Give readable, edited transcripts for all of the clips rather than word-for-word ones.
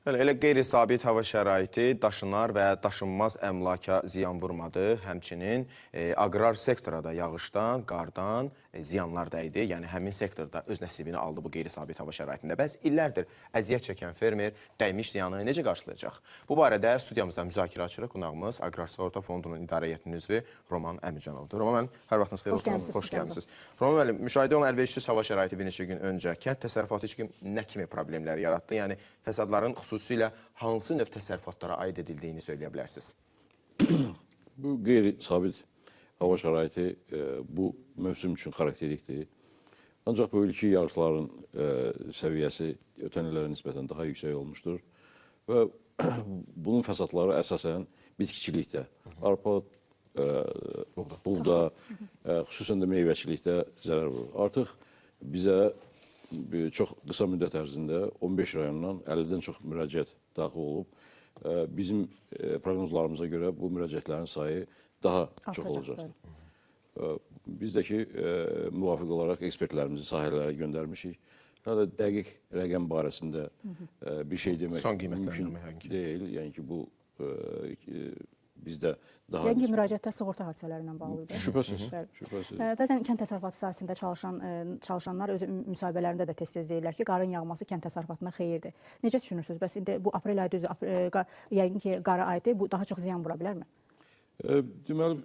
Bəli, elə qeyri-sabit hava şəraiti daşınar və daşınmaz əmlaka ziyan vurmadı. Həmçinin aqrar sektora da yağışdan, qardan ziyanlar dəydi. Yəni həmin sektorda öz nəsibini aldı bu qeyri-sabit hava şəraitində. Bəs illərdir əziyyət çəkən fermer dəymiş ziyanı necə qarşılayacaq? Bu barədə studiyamızda müzakirə açırıq. Qonağımız Aqrar Sığorta Fondunun İdarə Heyətinin üzvü Roman Əmircanovdur. Roman müəllim, hər vaxtınız xeyir olsun. Xoş gəlmisiniz. Roman müəllim, müşahidə olunan əlverişsiz hava şəraiti bir neçə gün öncə kənd təsərrüfatı üçün nə kimi problemlər yaratdı? Yəni fəsadların xüsusilə hansı növ təsərrüfatlara aid edildiyini söyləyə bilərsiniz? Bu qeyri-sabit hava şəraiti bu mövsüm üçün xarakterikdir. Ancaq bu ilki yağışların səviyyəsi ötən illərə nisbətən daha yüksək olmuşdur. Və bunun fəsadları əsasən bitkiçilikdə, arpa, buğda, xüsusən də meyvəçilikdə zərər vurur. Artıq bizə çox qısa müddət ərzində 15 rayondan 50-dən çox müraciət daxil olub. Bizim proqnozlarımıza görə bu müraciətlərin sayı daha çox olacaqdır. Biz də ki, müvafiq olaraq ekspertlərimizi sahələrə göndərmişik. Hələ dəqiq rəqəm barəsində bir şey demək mümkün deyil. Yəni ki, bu bizdə daha... Yəqin ki, müraciətlər sığorta hadisələri ilə bağlıdır. Şübhəsiz, şübhəsiz. Bəzən kənd təsərrüfatı sahəsində çalışanlar öz müsahibələrində də tez-tez deyirlər ki, qarın yağması kənd təsərrüfatına xeyirdir. Necə düşünürsünüz? Bəs indi bu aprel ayı düzü, yəqin ki, qara aydır, bu daha çox ziyan vura bilərmi? Deməli,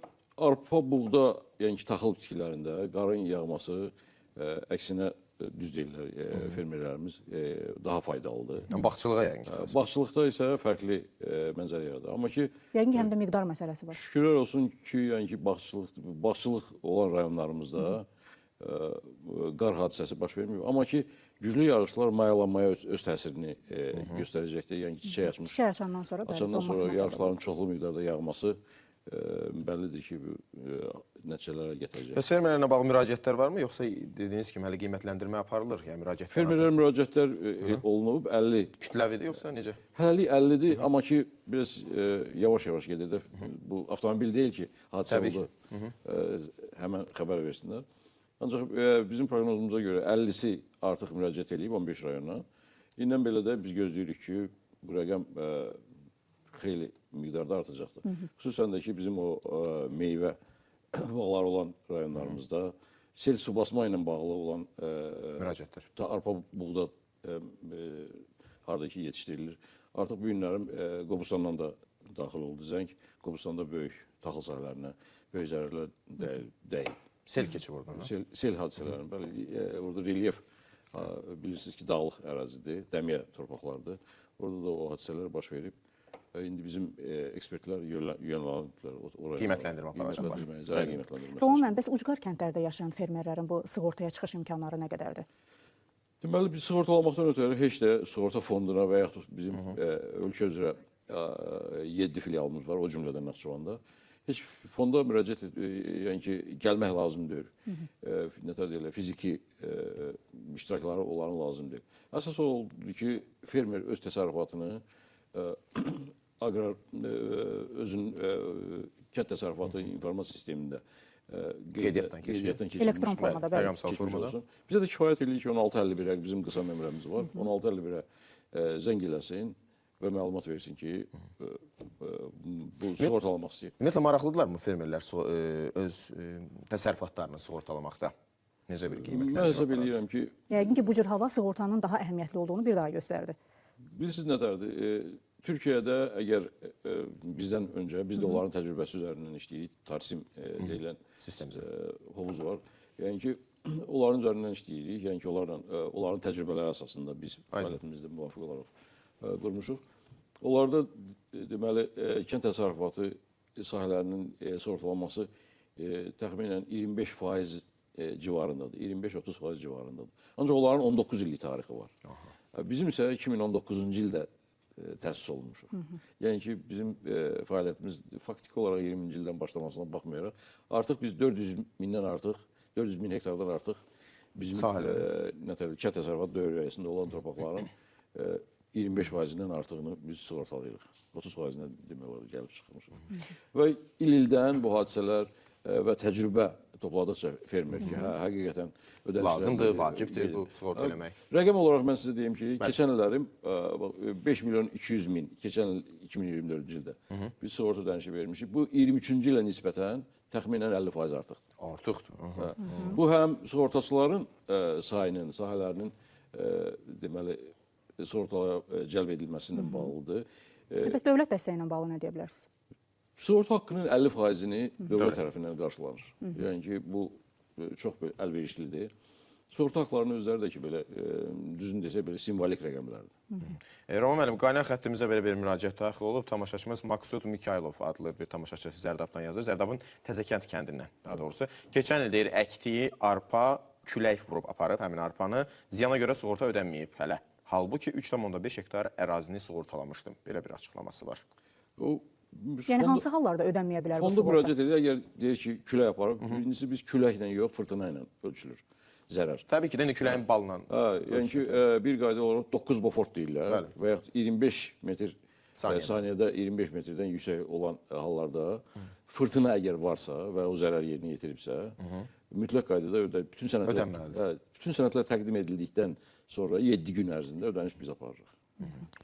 arpa, buğda, yəni ki, taxıl bitkilərində qarın yağması əksinə düz deyirlər fermerlərimiz, daha faydalıdır. Yəni, bağçılığa yəqin ki. Bağçılıqda isə fərqli mənzərə yaradır. Amma ki... Yəqin ki, həm də miqdar məsələsi var. Şükürlər olsun ki, yəni ki, bağçılıq olan rayonlarımızda qar hadisəsi baş vermir. Amma ki, güclü yağışlar mayalanmaya öz təsirini göstərəcəkdir. Yəni ki, çiçək açmış. Çiçək açandan sonra, açandan sonra yağışların çoxlu miqdarda yağması bəllidir ki, nəticələrə gətirəcək. Bəs fermerlərlə bağlı müraciətlər varmı? Yoxsa dediyiniz kimi hələ qiymətləndirmə aparılır? Yəni müraciətlər fermerlərə müraciətlər olunub, 50. Kütləvidir yoxsa necə? Hələlik 50-dir, amma ki, biraz yavaş-yavaş gedir də. Bu avtomobil deyil ki, hadisə oldu, həmən xəbər versinlər. Ancaq bizim proqnozumuza görə 50-si artıq müraciət eləyib 15 rayona. İndən belə də biz gözləyirik ki, bu rəqəm xeyli miqdarda artacaqdır. Xüsusən də ki, bizim o meyvə bağları olan rayonlarımızda sel su basma ilə bağlı olan müraciətlər, arpa, buğda harada ki yetişdirilir. Artıq bu günlərim Qobustandan da daxil oldu zəng. Qobustanda böyük taxıl sahələrinə böyük zərərlər dəyib. Sel keçib oradan. Sel hadisələrinin, bəli, orada relyef bilirsiniz ki, dağlıq ərazidir, dəmiyə torpaqlardır. Orada da o hadisələr baş verib. İndi bizim ekspertlər yönəldirdilər oraya. Qiymətləndirmə aparacaqlar. Zərər qiymətləndirməsi. Roman müəllim, bəs ucqar kəndlərdə yaşayan fermerlərin bu sığortaya çıxış imkanları nə qədərdir? Deməli, biz sığortalamaqdan ötəri heç də sığorta fonduna və yaxud bizim ölkə üzrə 7 filialımız var, o cümlədən Naxçıvanda. Heç fonda müraciət, yəni ki, gəlmək lazım deyil. Nətər deyirlər, fiziki iştirakları onların lazım deyil. Əsas o oldu ki, fermer öz təsərrüfatını aqrar özün kənd təsərrüfatı informasiya sistemində qeydiyyatdan keçirilmiş. Elektron formada, bəli. Rəqəmsal formada. Bizə də kifayət eləyir ki, 1651-ə bizim qısa nömrəmiz var. 1651-ə zəng eləsin və məlumat versin ki, bu sığortalamaq istəyir. Ümumiyyətlə, maraqlıdırlar mı fermerlər öz təsərrüfatlarını sığortalamaqda? Necə bir qiymətləndirmə? Mən hesab eləyirəm ki... Yəqin ki, bu cür hava sığortanın daha əhəmiyyətli olduğunu bir daha göstərdi. Bilirsiniz nədərdir? Türkiyədə əgər bizdən öncə, biz də onların təcrübəsi üzərindən işləyirik, Tarsim deyilən hovuz var. Yəni ki, onların üzərindən işləyirik, yəni ki, onların təcrübələri əsasında biz fəaliyyətimizdə müvafiq olaraq qurmuşuq. Onlarda, deməli, kənd təsərrüfatı sahələrinin sığortalanması təxminən 25% civarındadır, 25-30% civarındadır. Ancaq onların 19 illik tarixi var. Bizim isə 2019-cu ildə təsis olunmuşuq. Yəni ki, bizim fəaliyyətimiz faktiki olaraq 20-ci ildən başlamasına baxmayaraq, artıq biz 400 mindən artıq, 400 min hektardan artıq bizim kənd təsərrüfatı dövrəyyəsində olan torpaqların 25%-dən artığını biz sığortalayırıq. 30%-dən demək olar gəlib çıxmışıq. Və il-ildən bu hadisələr Və təcrübə topladıqca fermer ki, həqiqətən ödənişlər lazımdır, vacibdir bu sığorta eləmək. Rəqəm olaraq mən sizə deyim ki, keçən illərim 5 milyon 200 min, keçən il 2024-cü ildə biz sığorta ödənişi vermişik. Bu 23-cü ilə nisbətən təxminən 50% artıqdır. Artıqdır. Bu həm sığortaçıların sayının, sahələrinin deməli sığortalara cəlb edilməsi ilə bağlıdır. Bəs dövlət dəstəyi ilə bağlı nə deyə bilərsiniz? Sığorta haqqının 50%-ni dövlət tərəfindən qarşılanır. Yəni ki, bu çox əlverişlidir. Sığorta haqlarının özləri də ki, belə, düzünü desək, belə simvolik rəqəmlərdir. Roma müəllim, qaynar xəttimizə belə bir müraciət daxil olub. Tamaşaçımız Maksud Mikayılov adlı bir tamaşaçı Zərdabdan yazır. Zərdabın Təzəkənd kəndindən, daha doğrusu. Keçən il deyir, əkdiyi arpa külək vurub aparıb həmin arpanı. Ziyana görə sığorta ödənməyib hələ. Halbuki 3,5 hektar ərazini sığortalamışdım. Belə bir açıqlaması var. Yəni hansı hallarda ödənməyə bilər bu sığorta? Fonda müraciət edir, əgər deyir ki, külək aparıb, birincisi biz küləklə yox, fırtına ilə ölçülür zərər. Təbii ki, də küləyin balla ölçülür. Yəni ki, bir qayda olaraq 9 bofort deyirlər və yaxud 25 metr saniyədə 25 metrdən yüksək olan hallarda fırtına əgər varsa və o zərər yerini yetiribsə, mütləq qaydada bütün sənədlər təqdim edildikdən sonra 7 gün ərzində ödəniş biz aparırıq.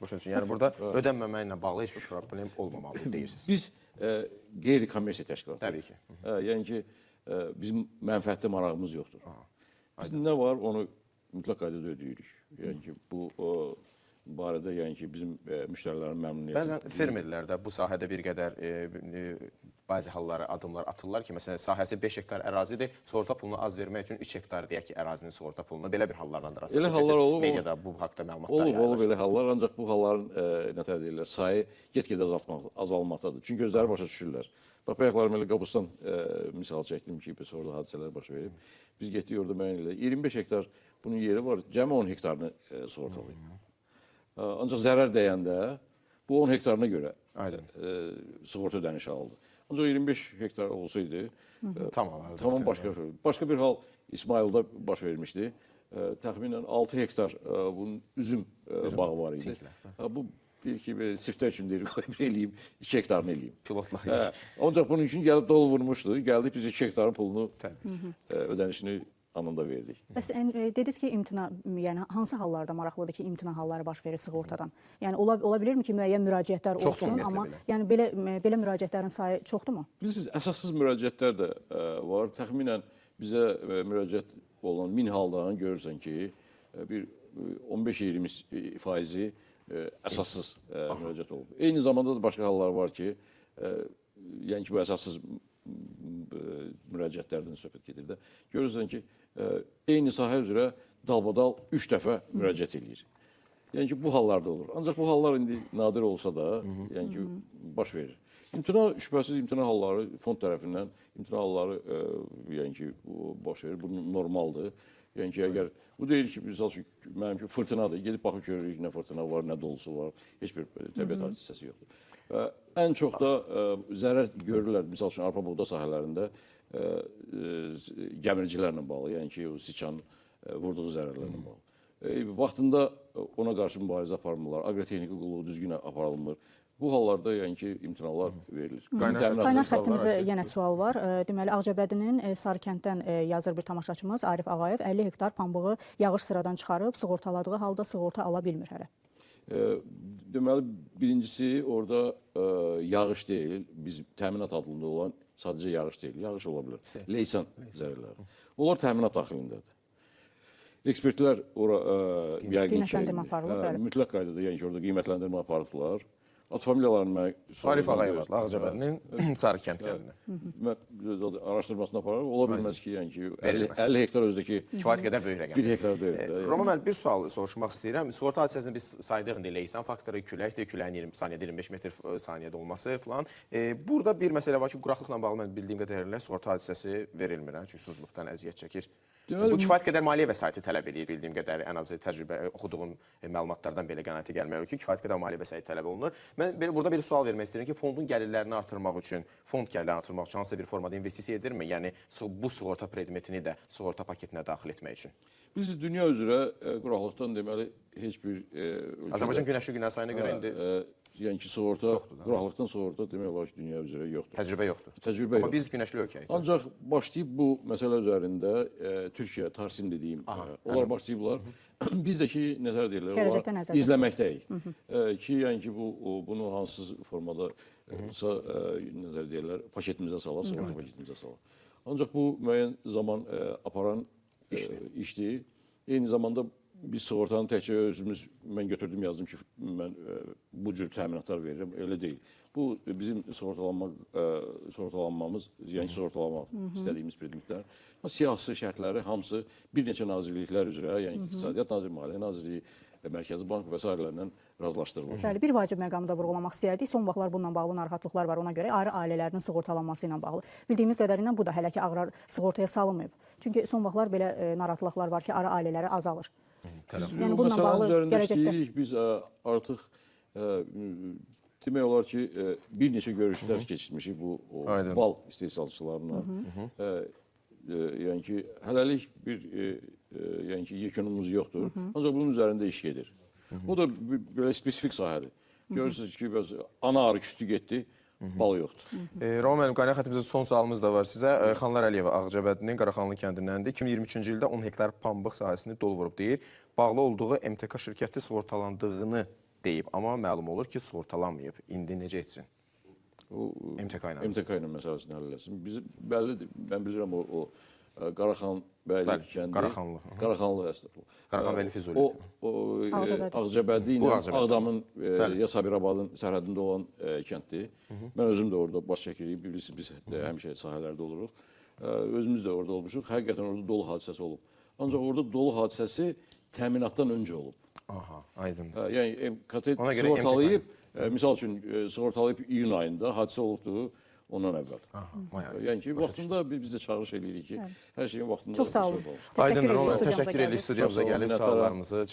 Başa düşün, yəni burada ödənməməklə bağlı heç bir problem olmamalı deyirsiniz. Biz qeyri-kommersiya təşkilatıyıq. Təbii ki. Yəni ki, bizim mənfəətli marağımız yoxdur. Biz nə var, onu mütləq qaydada ödəyirik. Yəni ki, bu barədə yəni ki, bizim müştərilərin məmnuniyyəti. Bəzən fermerlər də bu sahədə bir qədər bəzi hallara addımlar atırlar ki, məsələn, sahəsi 5 hektar ərazidir, sığorta pulunu az vermək üçün 3 hektar deyək ki, ərazinin sığorta pulunu belə bir hallarla da rastlaşır. Elə hallar olub. Mediada bu haqda məlumatlar yayılır. Olub elə hallar, ancaq bu halların nə tər deyirlər, sayı get-gedə azalmaqdadır. Çünki özləri başa düşürlər. Bax, bayaqlarım elə Qabustan misal çəkdim ki, biz orada hadisələr baş verib. Biz getdik orada müəyyən elə 25 hektar bunun yeri var, cəmi 10 hektarını sığortalayıb. Ancaq zərər dəyəndə bu 10 hektarına görə sığorta ödənişi aldı. Ancaq 25 hektar olsaydı, tamam başqa bir hal İsmayılda baş vermişdi. Təxminən 6 hektar bunun üzüm bağı var idi. Bu deyir ki, siftə üçün deyir, qoy bir eləyim, 2 hektarını eləyim. Pilotlaq. Ancaq bunun üçün gəlib dolu vurmuşdu. Gəldik biz 2 hektarın pulunu, ödənişini anında verdik. Bəs dediniz ki, imtina, yəni hansı hallarda maraqlıdır ki, imtina halları baş verir sığortadan? Yəni ola bilirmi ki, müəyyən müraciətlər olsun, amma yəni belə müraciətlərin sayı çoxdurmu? Bilirsiniz, əsassız müraciətlər də var. Təxminən bizə müraciət olan 1000 haldan görürsən ki, bir 15-20 faizi əsassız müraciət olub. Eyni zamanda da başqa hallar var ki, yəni ki, bu əsassız müraciətlərdən söhbət gedir də. Görürsən ki, eyni sahə üzrə dalbadal 3 dəfə müraciət eləyir. Yəni ki, bu hallarda olur. Ancaq bu hallar indi nadir olsa da, yəni ki, baş verir. İmtina, şübhəsiz imtina halları fond tərəfindən imtina halları yəni ki, baş verir. Bu normaldır. Yəni ki, əgər bu deyil ki, misal üçün, mənim ki, fırtınadır. Gedib baxıb görürük, nə fırtına var, nə dolusu var. Heç bir təbiət hadisəsi yoxdur. Ən çox da zərər görürlər, misal üçün, arpa buğda sahələrində gəmiricilərlə bağlı, yəni ki, o siçan vurduğu zərərlərlə bağlı. Vaxtında ona qarşı mübarizə aparmırlar, aqrotexniki qulluğu düzgün aparılmır. Bu hallarda yəni ki, imtinalar verilir. Qaynar xəttimizə yenə sual var. Deməli, Ağcabədinin Sarıkənddən yazır bir tamaşaçımız Arif Ağayev 50 hektar pambığı yağış sıradan çıxarıb, sığortaladığı halda sığorta ala bilmir hələ. Deməli, birincisi orada yağış deyil, biz təminat adında olan sadəcə yağış deyil, yağış ola bilər. Leysan zərərləri. Onlar təminat daxilindədir. Ekspertlər ora yəqin ki, mütləq qaydada, yəni ki, orada qiymətləndirmə aparıblar. Ad familiyalarını mən... Arif Ağayev adlı Ağcabədinin Sarıkənd kəndində. Araşdırmasını aparır. Ola bilməz ki, yəni ki, 50 hektar özdəki... Kifayət qədər böyük rəqəm. 1 hektar deyil. Roma müəllim, bir sual soruşmaq istəyirəm. Sığorta hadisəsini biz saydıq indi leysan faktoru, küləkdir, küləyin saniyədə 25 metr saniyədə olması filan. Burada bir məsələ var ki, quraqlıqla bağlı mən bildiyim qədərilə sığorta hadisəsi verilmir, çünki susuzluqdan əziyyət çəkir. Bu kifayət qədər maliyyə vəsaiti tələb edir, bildiyim qədər, ən azı təcrübə oxuduğum məlumatlardan belə qənaətə gəlmək olur ki, kifayət qədər maliyyə vəsaiti tələb olunur. Mən burada bir sual vermək istəyirəm ki, fondun gəlirlərini artırmaq üçün, fond gəlirlərini artırmaq üçün hansısa bir formada investisiya edirmi? Yəni bu sığorta predmetini də sığorta paketinə daxil etmək üçün. Bilirsiniz, dünya üzrə quraqlıqdan deməli heç bir ölkədə... Azərbaycan günəşli günlər sayına görə indi... Yəni ki, sığorta, quraqlıqdan sığorta demək olar ki, dünya üzrə yoxdur. Təcrübə yoxdur. Təcrübə yoxdur. Amma biz günəşli ölkəyik. Ancaq başlayıb bu məsələ üzərində Türkiyə, Tarsim dediyim, onlar başlayıblar. Biz də ki, nətər deyirlər, onlar izləməkdəyik. Ki, yəni ki, bunu hansız formada nətər deyirlər, paketimizə salar, sığorta paketimizə salar. Ancaq bu müəyyən zaman aparan işdir. Eyni zamanda biz sığortanı təkcə özümüz, mən götürdüm, yazdım ki, mən bu cür təminatlar verirəm, elə deyil. Bu, bizim sığortalanmamız, yəni sığortalamaq istədiyimiz predmetlər. Siyasi şərtləri hamısı bir neçə nazirliklər üzrə, yəni İqtisadiyyat Nazirliyi, Maliyyə Nazirliyi, Mərkəzi Bank və sairələrlə razılaşdırılır. Bəli, bir vacib məqamı da vurğulamaq istəyərdik. Son vaxtlar bununla bağlı narahatlıqlar var, ona görə arı ailələrinin sığortalanması ilə bağlı. Bildiyimiz qədərilə bu da hələ ki ağrar sığortaya salınmayıb. Çünki son vaxtlar belə narahatlıqlar var ki, arı ailələri azalır. Yəni bununla bağlı gələcəkdə biz artıq demək olar ki, bir neçə görüşlər keçirmişik bu bal istehsalçılarına. Yəni ki, hələlik bir yəni ki, yekunumuz yoxdur. Ancaq bunun üzərində iş gedir. O da belə spesifik sahədir. Görürsünüz ki, bəs ana arı küstü getdi, bal yoxdur. Roman müəllim, qaynar xəttimizdə son sualımız da var sizə. Xanlar Əliyeva Ağcabəddinin Qaraxanlı kəndindəndir. 2023-cü ildə 10 hektar pambıq sahəsini dolu vurub deyir. Bağlı olduğu MTK şirkəti sığortalandığını deyib, amma məlum olur ki, sığortalanmayıb. İndi necə etsin? MTK ilə. MTK ilə məsələsini həll eləsin. Biz bəllidir, mən bilirəm o Qaraxan bəylik kəndi. Qaraxanlı. Qaraxanlı əslində. Qaraxan bəyli Füzuli. O Ağcabədi ilə Ağdamın ya Sabirabadın sərhədində olan kənddir. Mən özüm də orada baş çəkirik. Bilirsiniz, biz həmişə sahələrdə oluruq. Özümüz də orada olmuşuq. Həqiqətən orada dolu hadisəsi olub. Ancaq orada dolu hadisəsi təminatdan öncə olub. Aha, aydındır. Yəni MKT sığortalayıb, misal üçün sığortalayıb iyun ayında hadisə olubdur. Ondan əvvəl. Yəni ki, vaxtında biz də çağırış eləyirik ki, hər şeyin vaxtında. Çox sağ olun. Aydındır, təşəkkür edirik studiyamıza gəlib suallarımızı